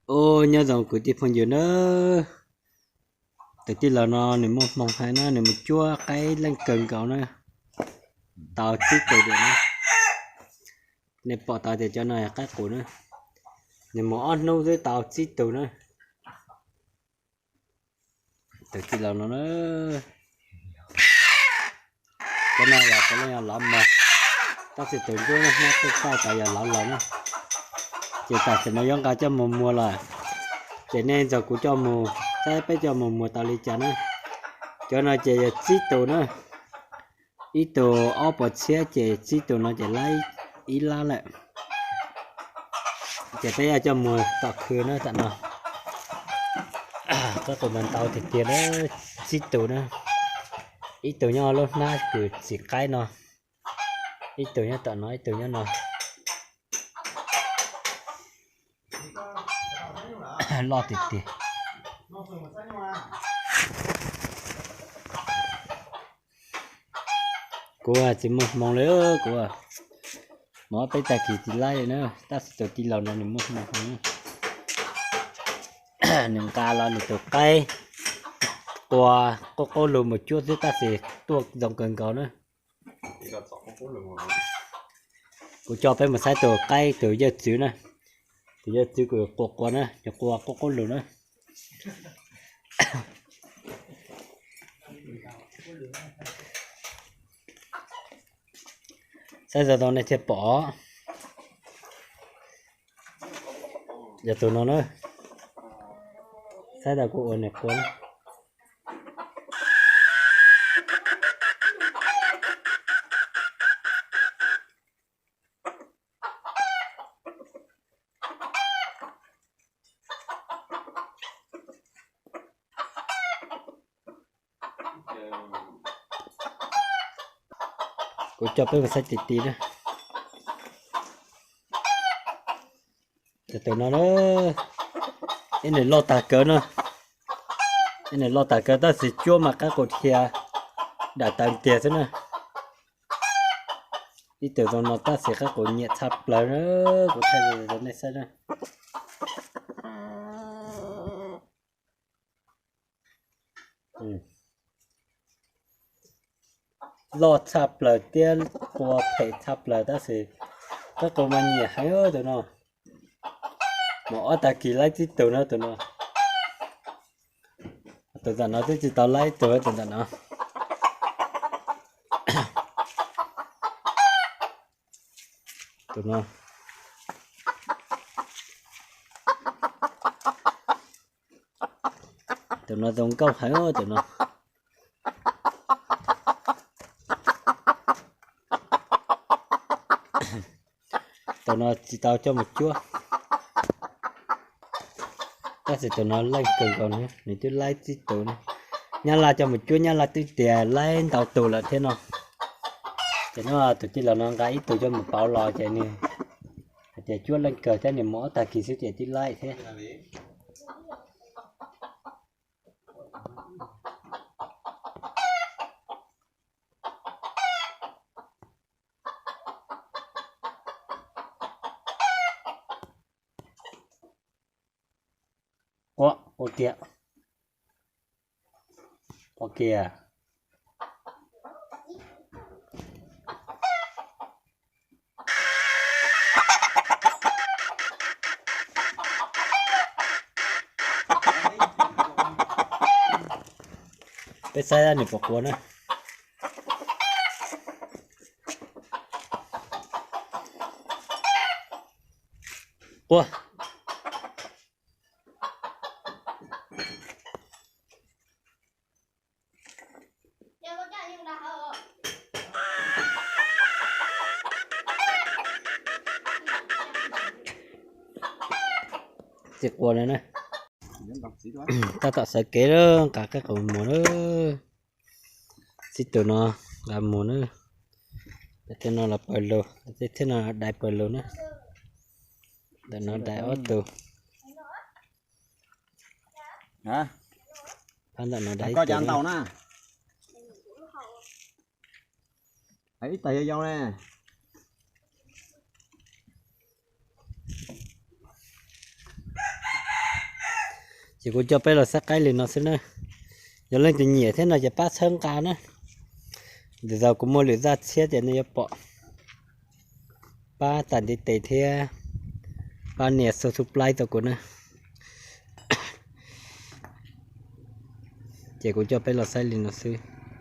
Ua nyob zoo kwv tij phooj ywg na, tus tij laug no nws muaj hmoo heev na, nws mus cuab qaib leej kawg nkaus na, tau tsib tus diam na. Nej pom tau tias cov no yog qaib qus na, nws mus ob hnub twb tau tsib tus na. Tus tij laug no na, cov no yog puav leej yog lov mog, tab sis tus ntsuab nyob tej txaij tas yog lov laus na. Ces tam sim no yuav nqa coj mus muag lawm, ces nej nrog kuv coj mus saib peb coj mus muag tau li cas na. Cov no ces yog tsib tus na, ib tug ob puas txhiab ces tsib tus no ces laib ib lab lawm. Ces peb yuav coj mus tom khw na tam no. Qaib qus mas ntau tiag tiag na, tsib tus na, ib tug nyob lub hnab kws txiv qaib no, ib tug nyob tom no, ib tug nyob no. Loj tiag tiag. Kuv tsis muaj hmoo li, kuv mus ob peb tag kis tsis laib li na, tab sis tus tij laug no nws muaj hmoo heev. Nws nqa los nws tus qaib qua qub qub lug mus cuab xwb tab sis tuaj zoo kawg nkaus na. Kuv coj peb mus saib tus qaib tus yawg txwv na, tus yawg txwv kuj qua qua na, nws qua qub qub lug na. Saib zoo zoo nej thiaj pom. Yog tus no na, saib tau kuv ua nws qua na. Kuv coj peb mus saib ti ti na. Tus no, ib nws loj tag kawg no, ib nws loj tag kawg tab sis cuab mas qaib qus dhia dam taw tiag xwb na. Ib tug zoo no tab sis qaib qus nyiam tshaj plaws na, kuv thaij rau nej saib na. Loj tshaj plaws thiab qua phem tshaj plaws tab sis qaib qus mas nyiam heev tus no. Mus ob tag kis laib tsib tug na tus no. Tus ntawm no twb tsis tau laib ib tug, tus ntawm no. Tus no, tus no zoo nkauj heev tus no. Tus no tsis tau coj mus cuab, tab sis tus no leej kawg nkaus na, nws twb laib tsib tus na. Nyab Laj coj mus cuab Nyab Laj twb tias laib ntau tus lawm thiab no. Ces no tus tij laug no nqa ib tug coj mus pauv los ces nws hais tias cuab leej kawg thiab nws mus ob tag kis xwb ces twb laib thiab. Ua, ua kiag, ua kiag. Peb saib nws puas qua na. Qua. Tsis qua li na. Tab tom sawv kev lawm, nqa qaib qus mus na. Tsib tus no nqa mus na. Tej no los pawg lug, tej thiab no dai pawg lug na. Ntawm no dai ob tug. Phab ntawm no dai ib tug na. Ib tag yau yau ne. Ces kuv coj peb los saib qaib li no xwb na. Yog leej twg nyiam thiab no ces pab txhawb nqa na. Ntawm zaus kuv muaj lwm zaj tshiab ces nej yuav pom. Pab tag ntiv tes thiab pab nias subscribe rau kuv na. Ces kuv coj peb los saib li no xwb.